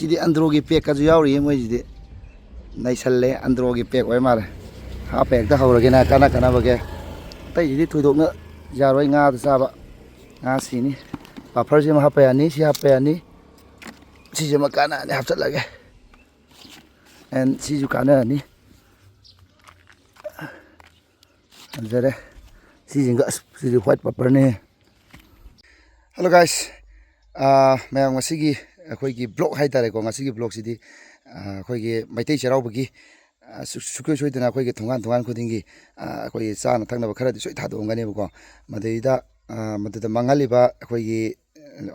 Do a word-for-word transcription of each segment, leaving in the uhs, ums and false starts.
ꯁꯤꯗꯤ ꯑꯟꯗ꯭ꯔꯣꯒꯤ ꯄꯦꯛꯀꯁꯨ ꯌꯥꯎꯔꯤꯌꯦ ꯃꯣꯏꯁꯤꯗꯤ꯫ ꯅꯩꯁꯜꯂꯦ, ꯑꯟꯗ꯭ꯔꯣꯒꯤ ꯄꯦꯛ ꯑꯣꯏ ꯃꯥꯜꯂꯦ꯫ ꯍꯥꯞꯄ ꯍꯦꯛꯇ ꯍꯧꯔꯒꯦꯅ, ꯀꯥꯟꯅ ꯀꯥꯟꯅꯕꯒꯦ꯫ ꯑꯇꯩꯁꯤꯗꯤ ꯊꯣꯏꯗꯣꯛꯅ ꯌꯥꯔꯣꯏ ꯉꯥꯗ ꯆꯥꯕ꯫ ꯉꯥ ꯁꯤꯅꯤ꯫ ꯄꯥꯐꯔꯁꯤꯃ ꯍꯥꯞꯄ ꯌꯥꯅꯤ, ꯁꯤ ꯍꯥꯞꯄ ꯌꯥꯅꯤ꯫ ꯁꯤꯁꯤꯃ ꯀꯥꯟꯅꯅꯤ, ꯍꯥꯞꯆꯤꯜꯂꯒꯦ꯫ ꯑꯦꯟ ꯁꯤꯁꯨ ꯀꯥꯟꯅꯔꯅꯤ꯫ ꯐꯖꯔꯦ꯫ ꯁꯤꯁꯤꯡꯒ ꯑꯁ, ꯁꯤꯗꯤ ꯋꯥꯏꯠ ꯄꯥꯄꯔꯅꯦ꯫ ꯍꯜꯂꯣ ꯒꯥꯏꯁ, ꯃꯌꯥꯝ, ꯉꯁꯤꯒꯤ ꯑꯩꯈꯣꯏꯒꯤ ꯕ꯭ꯂꯣꯛ ꯍꯥꯏꯇꯥꯔꯦꯀꯣ, ꯉꯁꯤꯒꯤ ꯕ꯭ꯂꯣꯛꯁꯤꯗꯤ ꯑꯩꯈꯣꯏꯒꯤ ꯃꯩꯇꯩ ꯆꯩꯔꯥꯎꯕꯒꯤ ꯁꯨꯡꯁꯣꯏ ꯁꯣꯏꯗꯅ ꯑꯩꯈꯣꯏꯒꯤ ꯊꯣꯡꯒꯥꯟ ꯊꯣꯡꯒꯥꯟ ꯈꯨꯗꯤꯡꯒꯤ ꯑꯩꯈꯣꯏꯒꯤ ꯆꯥꯅ ꯊꯛꯅꯕ ꯈꯔꯗꯤ ꯁꯣꯏ ꯊꯥꯗꯣꯛꯑꯝꯒꯅꯦꯕꯀꯣ꯫ ꯃꯗꯩꯗ ꯃꯗꯨꯗ ꯃꯥꯡꯍꯜꯂꯤꯕ ꯑꯩꯈꯣꯏꯒꯤ,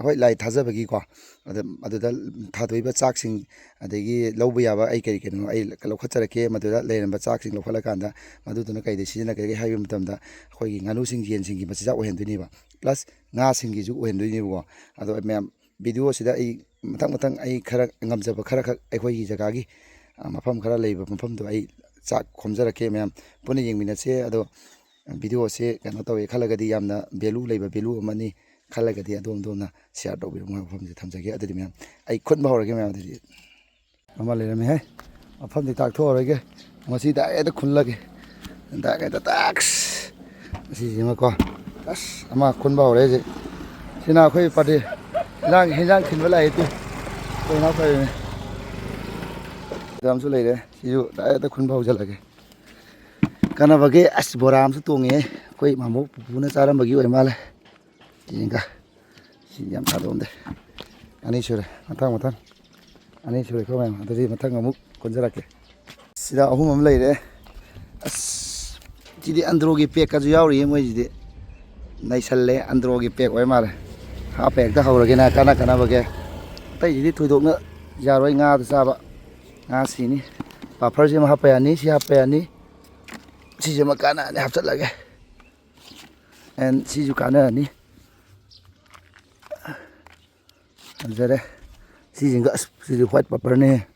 ꯍꯣꯏ, ꯂꯥꯏ ꯊꯥꯖꯕꯒꯤꯀꯣ, ꯑꯗ ꯑꯗꯨꯗ ꯊꯥꯗꯣꯛꯏꯕ ꯆꯥꯛꯁꯤꯡ, ꯑꯗꯒꯤ ꯂꯧꯕ ꯌꯥꯕ ꯑꯩ ꯀꯔꯤ ꯀꯔꯤꯅꯣ ꯑꯩ ꯂꯧꯈꯠꯆꯔꯛꯀꯦ꯫ ꯃꯗꯨꯗ ꯂꯩꯔꯝꯕ ꯆꯥꯛꯁꯤꯡ ꯂꯧꯈꯠꯂꯀꯥꯟꯗ ꯃꯗꯨꯗꯨꯅ ꯀꯩꯗ ꯁꯤꯖꯤꯟꯅꯒꯗꯒꯦ ꯍꯥꯏꯕ ꯃꯇꯝꯗ, ꯑꯩꯈꯣꯏꯒꯤ ꯉꯥꯅꯨꯁꯤꯡ, ꯌꯦꯟꯁꯤꯡꯒꯤ ꯃꯆꯤꯟꯖꯥꯛ ꯑꯣꯏꯍꯟꯗꯣꯏꯅꯦꯕ, ꯄ꯭ꯂꯁ ꯉꯥꯁꯤꯡꯒꯤꯁꯨ ꯑꯣꯏꯍꯟꯗꯣꯏꯅꯦꯕꯀꯣ꯫ ꯑꯗꯣ ꯃꯌꯥꯝ, ꯚꯤꯗꯤꯑꯣꯁꯤꯗ ꯑꯩ ꯃꯊꯪ ꯃꯊꯪ ꯑꯩ ꯈꯔ ꯉꯝꯖꯕ ꯈꯔ ꯈꯛ ꯑꯩꯈꯣꯏꯒꯤ ꯖꯒꯥꯒꯤ ꯃꯐꯝ ꯈꯔ ꯂꯩꯕ ꯃꯐꯝꯗꯣ ꯑꯩ ꯆꯥꯛ ꯈꯣꯝꯖꯔꯛꯀꯦ꯫ ꯃꯌꯥꯝ ꯄꯨꯟꯅ ꯌꯦꯡꯃꯤꯟꯅꯁꯦ꯫ ꯑꯗꯣ ꯚꯤꯗꯤꯑꯣꯁꯦ ꯀꯩꯅꯣ ꯇꯧꯋꯦ ꯈꯜꯂꯒꯗꯤ, ꯌꯥꯝꯅ ꯚꯦꯂꯨ ꯂꯩꯕ ꯚꯦꯂꯨ ꯑꯃꯅꯤ ꯈꯜꯂꯒꯗꯤ, ꯑꯗꯣꯝ ꯑꯗꯣꯝꯅ ꯁꯤꯌꯥꯔ ꯇꯧꯕꯤꯔꯝꯃꯣ꯫ ꯃꯐꯝꯁꯦ ꯊꯝꯖꯒꯦ꯫ ꯑꯗꯨꯗꯤ ꯃꯌꯥꯝ, ꯑꯩ ꯈꯨꯟꯕ ꯍꯧꯔꯒꯦ꯫ ꯃꯌꯥꯝ, ꯑꯗꯨꯗꯤ ꯑꯃ ꯂꯩꯔꯝꯃꯦꯍꯦ꯫ ꯃꯐꯝꯗꯤ ꯇꯥꯛꯊꯣꯛꯑꯔꯣꯏꯒꯦ꯫ ꯉꯁꯤꯗ ꯍꯦꯛꯇ ꯈꯨꯜꯂꯒꯦ꯫ ꯗꯥꯛ ꯍꯦꯛꯇ ꯇꯥꯛꯁ꯫ ꯑꯁꯤꯁꯤꯃꯀꯣ꯫ ꯑꯁ, ꯑꯃ ꯈꯨꯟꯕ ꯍꯧꯔꯦ ꯍꯧꯖꯤꯛ꯫ ꯁꯤꯅ ꯑꯩꯈꯣꯏ ꯄꯥꯔꯇꯤ ꯍꯤꯟꯖꯥꯡ, ꯍꯤꯟꯖꯥꯡ ꯊꯤꯟꯕ ꯂꯥꯛꯏ ꯇꯨ꯫ ꯑꯩꯈꯣꯏ ꯏꯅꯥꯎꯄꯥꯒꯤꯅꯦ꯫ ꯁꯤꯗ ꯑꯃꯁꯨ ꯂꯩꯔꯦ꯫ ꯁꯤꯁꯨ ꯗꯥꯛ ꯍꯦꯛꯇ ꯈꯨꯟꯕ ꯍꯧꯖꯤꯜꯂꯒꯦ꯫ ꯀꯥꯟꯅꯕꯒꯤ ꯑꯁ, ꯕꯣꯔꯥ ꯑꯃꯁꯨ ꯇꯣꯡꯉꯦ꯫ ꯑꯩꯈꯣꯏ ꯃꯥꯃꯣ ꯄꯨꯄꯨꯅ ꯆꯥꯔꯝꯕꯒꯤ ꯑꯣꯏ ꯃꯥꯜꯂꯦ꯫ ꯌꯦꯡꯒ꯫ ꯁꯤ ꯌꯥꯝ ꯊꯥꯗꯣꯛꯑꯝꯗꯦ꯫ ꯑꯅꯤ ꯁꯨꯔꯦ꯫ ꯃꯊꯪ, ꯃꯊꯪ꯫ ꯑꯅꯤ ꯁꯨꯔꯦꯀꯣ ꯃꯌꯥꯝ꯫ ꯑꯗꯨꯗꯤ ꯃꯊꯪ ꯑꯃꯨꯛ ꯀꯣꯟꯖꯔꯛꯀꯦ꯫ ꯁꯤꯗ ꯑꯍꯨꯝ ꯑꯃ ꯂꯩꯔꯦ꯫ ꯑꯁ, ꯁꯤꯗꯤ ꯑꯟꯗ꯭ꯔꯣꯒꯤ ꯄꯦꯛꯀꯁꯨ ꯌꯥꯎꯔꯤꯌꯦ ꯃꯣꯏꯁꯤꯗꯤ꯫ ꯅꯩꯁꯜꯂꯦ, ꯑꯟꯗ꯭ꯔꯣꯒꯤ ꯄꯦꯛ ꯑꯣꯏ ꯃꯥꯜꯂꯦ꯫ ꯍꯥꯞꯄ ꯍꯦꯛꯇ ꯍꯧꯔꯒꯦꯅ, ꯀꯥꯟꯅ ꯀꯥꯟꯅꯕꯒꯦ꯫ ꯑꯇꯩꯁꯤꯗꯤ ꯊꯣꯏꯗꯣꯛꯅ ꯌꯥꯔꯣꯏ ꯉꯥꯗ ꯆꯥꯕ꯫ ꯉꯥ ꯁꯤꯅꯤ꯫ ꯄꯥꯐꯔꯁꯤꯃ ꯍꯥꯞꯄ ꯌꯥꯅꯤ, ꯁꯤ ꯍꯥꯞꯄ ꯌꯥꯅꯤ꯫ ꯁꯤꯁꯤꯃ ꯀꯥꯟꯅꯅꯤ, ꯍꯥꯞꯆꯤꯜꯂꯒꯦ꯫ ꯑꯦꯟ ꯁꯤꯁꯨ ꯀꯥꯟꯅꯔꯅꯤ꯫ ꯐꯖꯔꯦ꯫ ꯁꯤꯁꯤꯡꯒ ꯑꯁ, ꯁꯤꯗꯤ ꯋꯥꯏꯠ ꯄꯥꯄꯔꯅꯦ꯫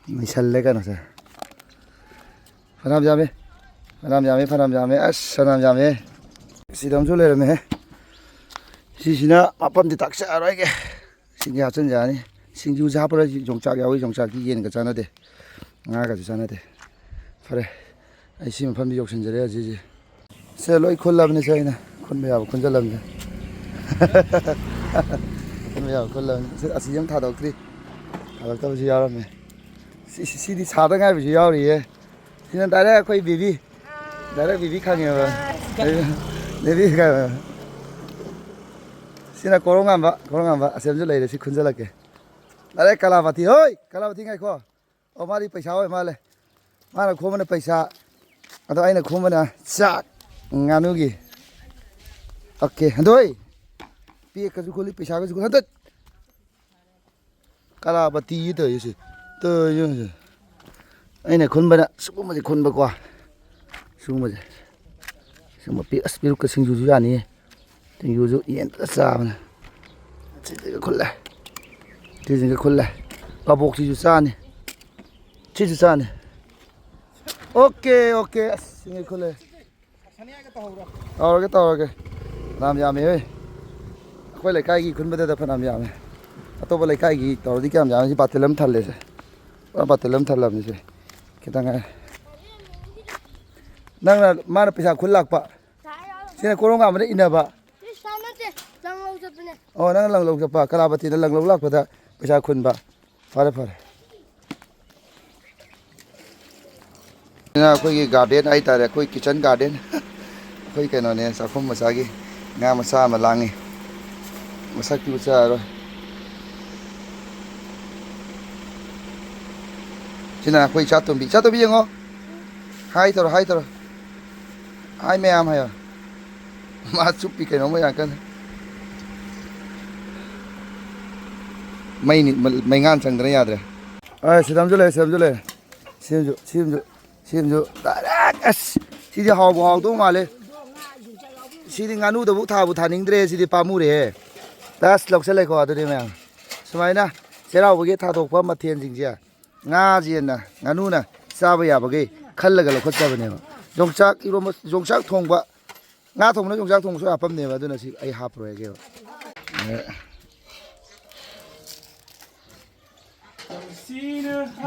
ꯅꯩꯁꯜꯂꯦ ꯀꯩꯅꯣꯁꯦ꯫ ꯐꯅꯌꯥꯝ ꯌꯥꯝꯃꯦ꯫ ꯐꯅꯌꯥꯝ ꯌꯥꯝꯃꯦ, ꯐꯅꯌꯥꯝ ꯌꯥꯝꯃꯦ꯫ ꯑꯁ, ꯐꯅꯌꯥꯝ ꯌꯥꯝꯃꯦ꯫ ꯁꯤꯗ ꯑꯃꯁꯨ ꯂꯩꯔꯝꯃꯦꯍꯦ꯫ ꯁꯤꯁꯤꯅ ꯃꯐꯝꯗꯤ ꯇꯥꯛꯆꯔꯣꯏꯒꯦ꯫ ꯁꯤꯡꯁꯦ ꯍꯥꯞꯆꯤꯟꯖꯔꯅꯤ꯫ ꯁꯤꯡꯖꯨꯁꯦ ꯍꯥꯞꯄꯔ ꯌꯣꯡꯆꯥꯛ ꯌꯥꯎꯏ, ꯌꯣꯡꯆꯥꯛꯇꯤ ꯌꯦꯟꯒ ꯆꯥꯟꯅꯗꯦ, ꯉꯥꯒꯁꯨ ꯆꯥꯟꯅꯗꯦ꯫ ꯐꯔꯦ, ꯑꯩ ꯁꯤ ꯃꯐꯝꯗ ꯌꯧꯁꯤꯟꯖꯔꯦ ꯍꯧꯖꯤꯛ ꯍꯧꯖꯤꯛ꯫ ꯁꯦ, ꯂꯣꯏ ꯈꯨꯜꯂꯕꯅꯤ꯫ ꯁꯦ, ꯑꯩꯅ ꯈꯨꯟꯕ ꯌꯥꯕ ꯈꯨꯟꯖꯜꯂꯕꯅꯤ꯫ ꯈꯨꯟꯕ ꯌꯥꯕ ꯈꯨꯜꯂꯕꯅꯤ꯫ ꯁꯤ, ꯑꯁꯤ ꯑꯃ ꯊꯥꯗꯣꯛꯇ꯭ꯔꯤ꯫ ꯊꯥꯗꯣꯛꯇꯕꯁꯨ ꯌꯥꯎꯔꯝꯃꯦ꯫ ꯁꯤ, ꯁꯤ, ꯁꯤꯗꯤ ꯁꯥꯗ ꯉꯥꯏꯕꯁꯨ ꯌꯥꯎꯔꯤꯌꯦ꯫ ꯁꯤꯅ direct ꯑꯩꯈꯣꯏ ꯕꯦꯕꯤ꯫ Direct ꯕꯦꯕꯤ ꯈꯪꯉꯦꯕ꯫ ꯕꯦꯕꯤ ꯈꯪꯉꯦꯕ꯫ ꯁꯤꯅ ꯀꯣꯔꯣꯡꯉꯥꯟꯕ, ꯀꯣꯔꯣꯡꯉꯥꯟꯕ꯫ ꯑꯁꯤ ꯑꯃꯁꯨ ꯂꯩꯔꯦ, ꯁꯤ ꯈꯨꯟꯖꯜꯂꯛꯀꯦ꯫ Direct ꯀꯂꯥꯄꯇꯤ꯫ ꯍꯣꯏ, ꯀꯂꯥꯄꯇꯤ ꯉꯥꯏꯈꯣ꯫ ꯑꯣ, ꯃꯥꯗꯤ ꯄꯩꯁꯥ ꯑꯣꯏ ꯃꯥꯜꯂꯦ꯫ ꯃꯥꯅ ꯈꯣꯝꯕꯅ ꯄꯩꯁꯥ, ꯑꯗꯣ ꯑꯩꯅ ꯈꯣꯝꯕꯅ ꯆꯥꯛ, ꯉꯥꯅꯨꯒꯤ꯫ OK, ꯍꯟꯗꯣꯏ꯫ ꯄꯦꯛꯀꯁꯨ ꯈꯨꯜꯂꯤ, ꯄꯩꯁꯥꯒꯁꯨ ꯈꯨꯜꯂꯤ꯫ ꯍꯟꯗꯣꯏ꯫ ꯀꯂꯥꯄꯇꯤ ꯇꯧꯔꯤꯁꯦ꯫ ꯇꯧꯔꯤꯁꯦ꯫ ꯑꯩꯅ ꯈꯨꯟꯕꯅ ꯁꯤꯒꯨꯝꯕꯁꯦ ꯈꯨꯟꯕꯀꯣ꯫ ꯁꯤꯒꯨꯝꯕꯁꯦ꯫ ꯁꯤꯒꯨꯝꯕ ꯄꯤ-, ꯑꯁ, ꯄꯤꯔꯨꯛꯀ ꯁꯤꯡꯖꯨꯁꯨ ꯌꯥꯅꯤꯌꯦ꯫ ꯁꯤꯡꯖꯨꯁꯨ ꯌꯦꯟ ꯐꯖꯅ ꯆꯥꯕꯅ꯫ ꯁꯤꯁꯤꯒ ꯈꯨꯜꯂꯦ꯫ ꯁꯤꯁꯤꯒ ꯈꯨꯜꯂꯦ꯫ ꯀꯕꯣꯛꯁꯤꯁꯨ ꯆꯥꯅꯤ꯫ ꯁꯤꯁꯨ ꯆꯥꯅꯤ꯫ OK, OK꯫ ꯑꯁ, ꯁꯤꯡꯖꯨ ꯈꯨꯜꯂꯦ꯫ ꯇꯧꯔꯒꯦ, ꯇꯧꯔꯒꯦ꯫ ꯐꯅꯌꯥꯝ ꯌꯥꯝꯃꯦ ꯍꯦ꯫ ꯑꯩꯈꯣꯏ ꯂꯩꯀꯥꯏꯒꯤ ꯈꯨꯟꯕꯗꯗ ꯐꯅꯌꯥꯝ ꯌꯥꯝꯃꯦ꯫ ꯑꯇꯣꯞꯄ ꯂꯩꯀꯥꯏꯒꯤ ꯇꯧꯔꯗꯤ ꯀꯌꯥꯝ ꯌꯥꯝꯃꯤ? ꯁꯤ ꯕꯥꯇꯤꯜ ꯑꯃ ꯊꯜꯂꯦꯁꯦ꯫ ꯄꯨꯔꯥ ꯕꯥꯇꯤꯜ ꯑꯃ ꯊꯜꯂꯕꯅꯤ ꯁꯦ꯫ ꯈꯤꯇꯪ ꯉꯥꯏꯔꯦ꯫ ꯅꯪꯅ, ꯃꯥꯅ ꯄꯩꯁꯥ ꯈꯨꯜ ꯂꯥꯛꯄ꯫ ꯁꯤꯅ ꯀꯣꯔꯣꯡ ꯑꯃꯗ ꯏꯟꯅꯕ꯫ ꯏꯁ, ꯅꯠꯇꯦ, ꯂꯪ ꯂꯧ ꯆꯠꯄꯅꯦ꯫ ꯑꯣ, ꯅꯪ ꯂꯪ ꯂꯧ ꯆꯠꯄ꯫ ꯀꯂꯥꯄꯇꯤꯗ ꯂꯪ ꯂꯧ ꯂꯥꯛꯄꯗ ꯄꯩꯁꯥ ꯈꯨꯟꯕ꯫ ꯐꯔꯦ, ꯐꯔꯦ꯫ ꯁꯤꯅ ꯑꯩꯈꯣꯏꯒꯤ garden ꯍꯥꯏꯇꯥꯔꯦ, ꯑꯩꯈꯣꯏ kitchen garden꯫ ꯑꯩꯈꯣꯏ ꯀꯩꯅꯣꯅꯦ, ꯆꯥꯛꯈꯨꯝ ꯃꯆꯥꯒꯤ ꯉꯥ ꯃꯆꯥ ꯑꯃ ꯂꯥꯡꯉꯤ꯫ ꯃꯁꯛꯇꯤ ꯎꯠꯆꯔꯔꯣꯏ꯫ ꯁꯤꯅ ꯑꯩꯈꯣꯏ ꯏꯆꯥꯇꯣꯝꯕꯤ꯫ ꯏꯆꯥꯇꯣꯝꯕꯤ ꯌꯦꯡꯉꯣ꯫ Hi ꯇꯧꯔꯣ, hi ꯇꯧꯔꯣ꯫ Hi ꯃꯌꯥꯝ ꯍꯥꯏꯌꯣ꯫ ꯃꯥ ꯆꯨꯞꯄꯤ ꯀꯩꯅꯣꯝꯃ ꯌꯥꯝ ꯀꯟꯅ꯫ ꯃꯩꯅꯤ, ꯃ-, ꯃꯩꯉꯥꯟ ꯆꯪꯗꯅ ꯌꯥꯗ꯭ꯔꯦ꯫ ꯑ, ꯁꯤꯗ ꯑꯃꯁꯨ ꯂꯩꯔꯦ, ꯁꯤꯗ ꯑꯃꯁꯨ ꯂꯩꯔꯦ꯫ ꯁꯤꯃꯁꯨ, ꯁꯤꯃꯁꯨ, ꯁꯤꯃꯁꯨ direct꯫ ꯑꯁ, ꯁꯤꯗꯤ ꯍꯥꯎꯕꯨ ꯍꯥꯎꯗꯧ ꯃꯥꯜꯂꯦ꯫ ꯁꯤꯗꯤ ꯉꯥꯅꯨꯗꯕꯨ ꯊꯥꯕꯨ ꯊꯥꯅꯤꯡꯗ꯭ꯔꯦ, ꯁꯤꯗꯤ ꯄꯥꯝꯃꯨꯔꯦꯍꯦ꯫ ꯑꯁ, ꯂꯧꯁꯜꯂꯦꯀꯣ ꯑꯗꯨꯗꯤ ꯃꯌꯥꯝ꯫ ꯁꯨꯃꯥꯏꯅ ꯆꯩꯔꯥꯎꯕꯒꯤ ꯊꯥꯗꯣꯛꯄ ꯃꯊꯦꯜꯁꯤꯡꯁꯦ ꯉꯥꯁꯦꯅ, ꯉꯥꯅꯨꯅ ꯆꯥꯕ ꯌꯥꯕꯈꯩ ꯈꯜꯂꯒ ꯂꯧꯈꯠꯆꯕꯅꯦꯕ꯫ ꯌꯣꯡꯆꯥꯛ ꯏꯔꯣꯝꯕ, ꯌꯣꯡꯆꯥꯛ ꯊꯣꯡꯕ, ꯉꯥ ꯊꯣꯡꯕꯗ ꯌꯣꯡꯆꯥꯛ ꯊꯣꯡꯕꯁꯨ ꯍꯥꯞꯄꯝꯅꯦꯕ, ꯑꯗꯨꯅ ꯁꯤ ꯑꯩ ꯍꯥꯞꯄꯔꯣꯏꯒꯦꯕ꯫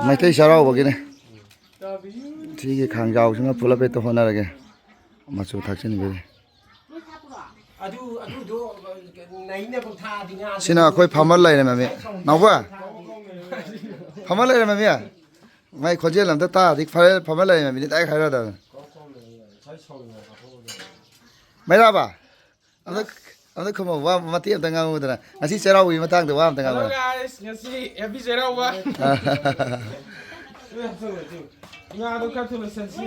ꯃꯩꯇꯩ ꯆꯩꯔꯥꯎꯕꯒꯤꯅꯦ꯫ ꯁꯤꯒꯤ ꯈꯥꯡꯖꯥꯎꯁꯤꯃ ꯄꯨꯂꯞ ꯍꯦꯛꯇ ꯍꯣꯠꯅꯔꯒꯦ꯫ ꯃꯆꯨ ꯊꯥꯛꯆꯤꯟꯕꯤꯔꯦ꯫ ꯑꯗꯨ ꯑꯗꯨꯗꯣ ꯅꯩꯅꯕ ꯊꯥꯗꯤ ꯉꯥ ꯁꯤꯅ ꯑꯩꯈꯣꯏ ꯐꯥꯃꯔ ꯂꯩꯔꯦ ꯃꯃꯤ꯫ ꯅꯥꯎꯕ, ꯐꯥꯃꯔ ꯂꯩꯔꯦ ꯃꯃꯤ꯫ ꯃꯥꯏ ꯈꯣꯟꯖꯦꯜ ꯑꯝꯇ ꯇꯥꯔꯗꯤ ꯐꯔꯦ, ꯐꯥꯃꯔ ꯂꯩꯔꯦ ꯃꯃꯤ꯫ ꯗꯥꯏꯔꯦꯛ ꯍꯥꯏꯔꯗꯕꯅꯤ꯫ ꯃꯩꯔꯥꯕ, ꯑꯝꯇ, ꯑꯝꯇ ꯈꯨꯝꯃꯣ, ꯋꯥ ꯃꯇꯦꯛ ꯑꯝꯇ ꯉꯥꯡꯉꯨꯗꯅ꯫ ꯉꯁꯤ ꯆꯩꯔꯥꯎꯕꯒꯤ ꯃꯇꯥꯡꯗ ꯋꯥ ꯑꯝꯇ ꯉꯥꯡꯉꯨ꯫ Hello guys, ꯉꯁꯤ happy ꯆꯩꯔꯥꯎꯕ꯫ ꯉꯥꯗꯣ ꯈꯔ ꯊꯨꯅ ꯆꯠꯁꯤ꯫